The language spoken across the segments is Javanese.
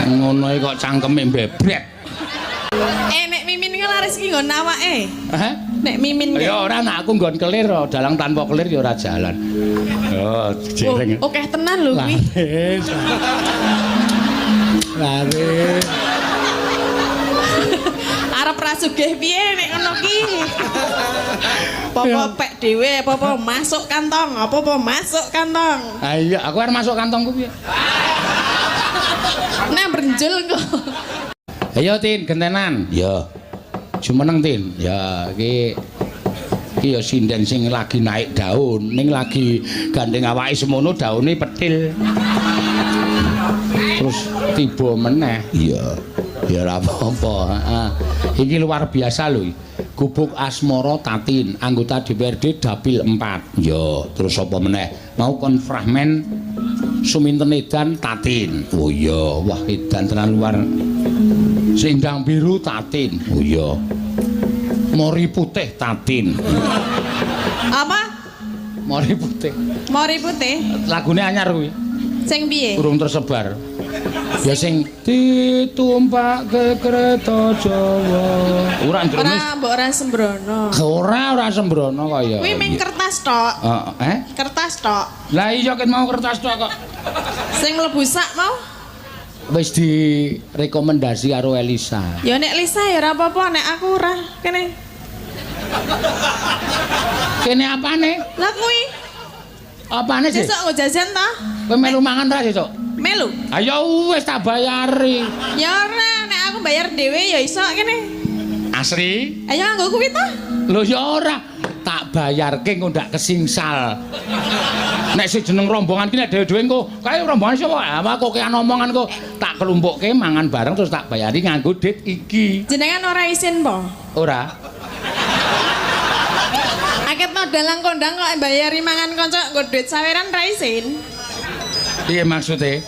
Ngono iki kok cangkeme mbebret. Eh, nek Mimin ki laris ki nggon awake. Hah? Nek Mimin ki. Ya ora, nek aku nggon kelir, dalang tanpa kelir ya ora jalan. Oh, jereng. Oh, akeh tenan lho kuwi. Laris. Laris. Arep ra sugih piye nek ngono ki. Apa-apa pek dhewe, apa-apa masuk kantong, apa-apa masuk kantong. Ah iya, aku arep masuk kantongku piye? Nek brenjul kok. Ayo Tin, gentenan. Ya. Jumeneng Tin. Ya, iki iki ya sinden sing lagi naik daun, ning lagi gandeng awake semono daune petil. Terus tiba meneh. Iya. Ya ora apa-apa, heeh. Iki luar biasa lho. Gubuk Asmara Tatin, anggota DPRD Dapil 4. Ya, terus apa meneh? Mau kon fragmen Suminten Edan Tatin. Oh iya, wah edan tenan luar. Sendang biru Tatin. Oh iya. Mori putih Tatin. Apa? Mori putih. Mori putih. Lagune anyar kuwi. Sing piye? Urung tersebar. Ya sing ditumpake kereta Jawa. Ora ndrone. Ora mbok ora sembrono. Ora ora sembrono kaya. Kuwi ming kertas tok. Heeh. Eh? Kertas tok. Lah iya ket mau kertas tok kok. Sing mlebu sak mau? Wis direkomendasi karo Elisa. Ya nek Lisa ya ora apa-apa, nek aku ora kene. Kene apane? Lah kuwi Apane sih? sesuk nggo jajan ta? Kowe melu mangan ra sesuk? Melu. Ayo wis tak bayari. Ya ora, nek aku bayar dhewe ya iso kene. Asri? Ayo nganggo kuwi ta? Lho ya ora, tak bayarke engko ndak kesingsal. Nek si jeneng rombongan ki nek dhewe-dhewe engko kae rombongan sapa? Ah kok kean omongan kok tak kelumpukke mangan bareng terus tak bayari nganggo dit iki. Jenengan ora isin po? Ora. Akeh to dalang kondang kok bayari mangan kanca nggo duit saweran ra isin. Piye maksude?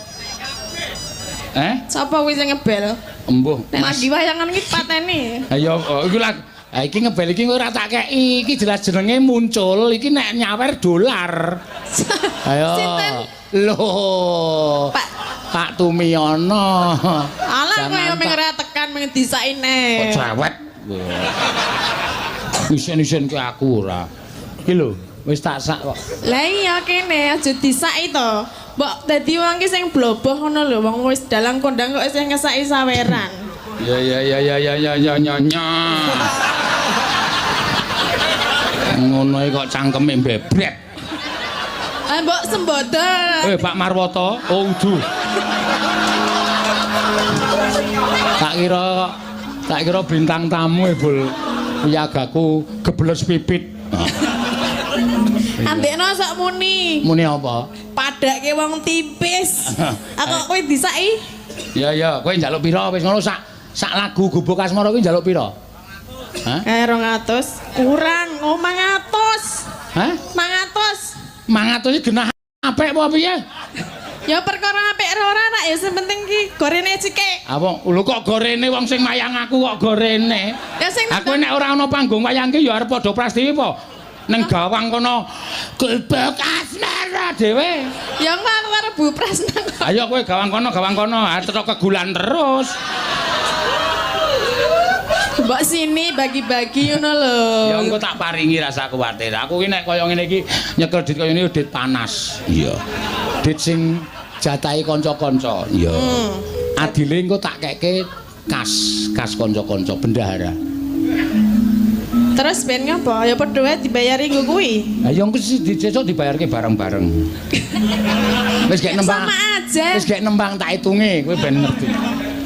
Eh? Sapa kuwi sing ngebel? Embuh, Nek lagi wayangan iki pateni. Ayo, iku lah. Iki ngebel iki ora tak kei, iki jelas jenenge muncul, iki nek nyawer dolar. Ayo. Sinten? Lho. Pak Pak Tumiono. Alah kowe mung ora tekan mung disaine. Kok cerewet. Isin-isin ke aku ora. Iki lho, wis tak sak kok. Lah iya kene aja disaki to. Mbok dadi wong ki sing bloboh ngono lho, wong wis dalang kondang kok isih ngesaki saweran. Ya ya ya ya ya ya ya ya ya. Ngono iki kok cangkeme mbebret. Ah mbok sembodo. Eh Pak Marwoto, oh udu. Tak kira bintang tamu e bul. Piyagaku gebles pipit. Andekno sok muni. Muni apa? Padake wong tipis. Aku kowe disaki. Ya ya, kowe njaluk pira wis ngono sak sak lagu Gubuk Asmara kuwi njaluk pira? Hah? 200 kurang, oh 500. Hah? 500. 500 iki genah apik apa piye? Ya perkara apik ora ora ya sing penting ki gorene cike. Apa lho kok gorene wong sing mayang aku kok gorene? Ya sing aku nek ora ana panggung wayang ki ya arep padha Prastiwi po. Neng gawang kono Gubuk Asmara dhewe. Ya engko aku arep Bu Prasna kok. Ayo kowe gawang kono, arep kegulan terus. Mbok sini bagi-bagi ngono lho. Ya engko tak paringi rasa kuwatir. Aku ki nek kaya ngene iki nyekel dit kaya ngene dit panas. Iya. Dit sing jatahe kanca-kanca. Iya. Adile engko tak keke kas kanca-kanca bendahara. Terus ben ngapa? Ya padha wae dibayari nggo kuwi. Lah ya engko sesuk dibayarke bareng-bareng. Wis gek nembang. Sama aja. Wis gek nembang tak hitunge kowe ben ngerti.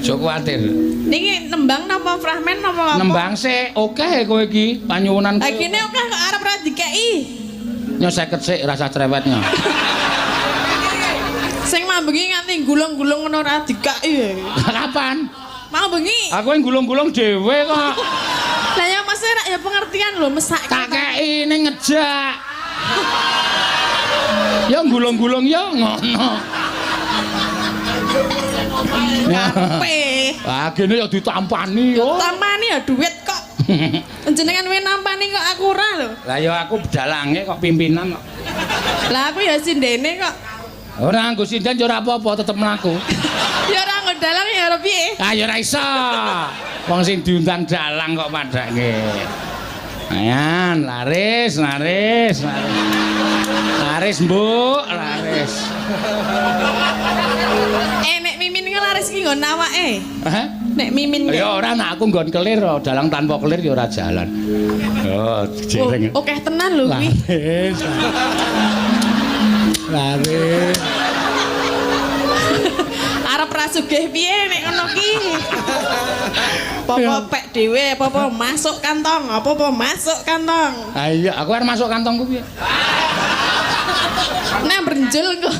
Aja kuwatir. Niki nembang napa fragmen napa apa? Nembang sik oke kowe iki panyuwunan. Lah kene oke kok arep ora dikeki. Nyo 50 sik rasa cerewetnya. Sing mambengi nganti gulung-gulung ngono ora dikeki. Kapan? Mau bengi. Aku yang gulung-gulung dhewe kok. Lah ya maksudnya rak ya pengertian lho mesake. Tak kei ning ngejak. Ya gulung-gulung ya ngono. Karepe. Ah gene ya ditampani yo. Tampani ya duit kok. Jenengan we nampani kok aku ora lho. Lah ya aku dalange kok pimpinan kok. Lah aku ya sindene kok. Ora nganggo sinden ya ora apa-apa tetep mlaku. Ya ora nganggo dalang ya ora piye? Ah ya ora iso. Wong sing diundang dalang kok padake. Ayan, laris, laris, laris. Laris, Mbuk, laris. Nek Mimin ki laris ki nggon awake. Hah? Nek Mimin Ya ora, nek aku nggon kelir, dalang tanpa kelir ya ora jalan. Oh, jereng. Oh, akeh tenan lho kuwi. Laris. Laris. Arep ra sugih piye nek ngono ki? Apa-apa pek dhewe, apa-apa masuk kantong, apa-apa masuk kantong. Ah iya, aku arep masuk kantongku piye? Nah, brenjul kok.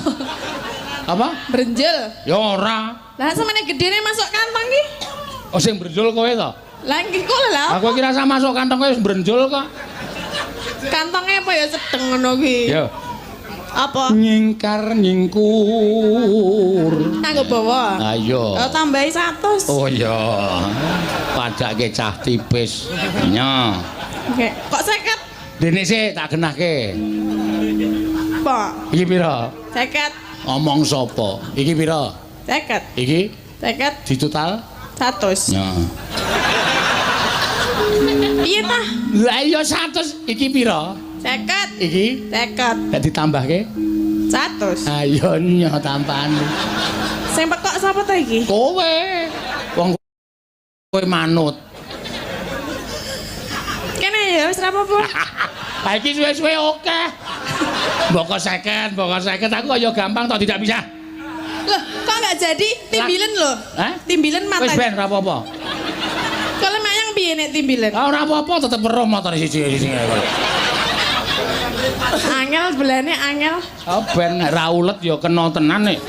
Apa? Brenjul. Ya ora. Lah semene gedene masuk kantong ki. Oh sing brenjul kowe to? Lah nggih kok lho. Aku kira sama masuk kantong kowe wis brenjul kok. Kantongnya apa ya sedeng ngono ki? Ya. Apa? Nyingkar nyingkur. Nganggo bawa. Ayo. Oh, tambahi 100. Oh iya. Padake cah tipis. Nya. Oke. Kok 50? Dene sik tak genahke. Apa? Iki pira? 50. Omong sapa? Iki pira? 50. Iki 50. ditotal 100. Nya. Piye tah? Lah iya 100. Iki pira? 50. Iki 50. nek ditambahke 100. Ayo nyo tambahan. Sing pekok sapa ta iki? Kowe. Wong kowe manut. Kene ya wis ra apa-apa. Ha iki suwe-suwe akeh. Mboko 50, mboko 50 aku kaya gampang toh tidak bisa. Loh, kok enggak jadi timbilen lho? Hah? Timbilen mata. Wis ben ra apa-apa. Kalau mayang piye nek timbilen? Ah ora apa-apa tetep weruh motore siji-siji. Angel belane angel. Oh ben nek ra ulet ya kena tenan nek.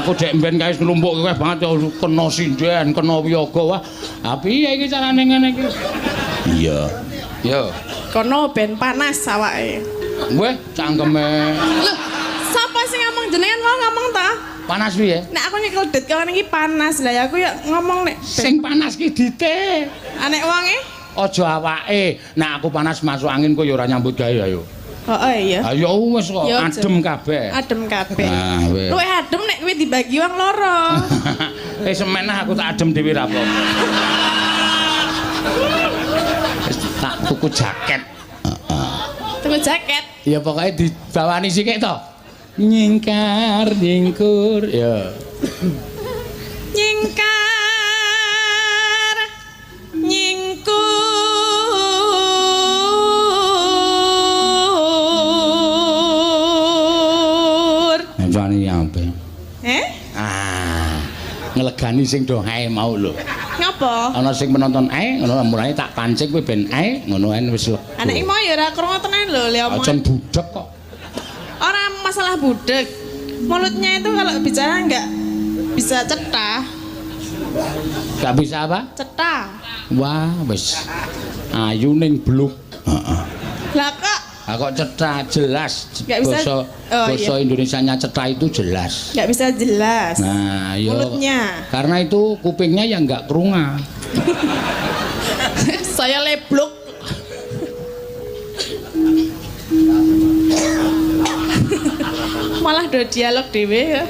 Aku dek mben kae nglumpuk kowe banget ya kena sinden, kena wiyaga wah. Ha piye iki carane ngene iki? Iya. Yo. Kono ben panas awake. Weh, cangkeme. Loh, sapa sing ngomong jenengan mau ngomong ta? Panas piye? Nek aku nyekel det kawan iki panas. Lah ya aku ya ngomong nek sing panas ki dite. Anek wonge? Aja awake. Nek aku panas masuk angin kowe ya ora nyambut gawe ayo. Heeh iya. Ayo wis kok adem kabeh. Adem kabeh. Nah, wis. Luwih adem nek kuwi dibagi wong loro. Semen aku tak adem dhewe ra apa-apa. Wis tak tuku jaket. Heeh. Tuku jaket. Ya pokoke dibawani sikik to. Nyingkar nyingkur ya. Nyingkar nyingkur. Ngancani apa? Eh? Ah, ngelegani sing do ae mau lho. Ngapa? Ana sing penonton ae ngono mulane tak pancing kowe ben ae ngono ae wis lega. Anek mau ya ora krungu tenan lho le omong. Aja budhek kok. Ora masalah budhek. Mulutnya itu kalau bicara enggak bisa cetha. Enggak bisa apa? Cetha. Wah, wis ayu ning bluk. Heeh. Lah kok ah kok cetha jelas. Nggak bisa, basa oh, basa iya. Indonesianya cetha itu jelas. Enggak bisa jelas. Nah, yo. Mulutnya. Karena itu kupingnya yang enggak kerunga. Saya leblok. Malah do dialog dhewe ya.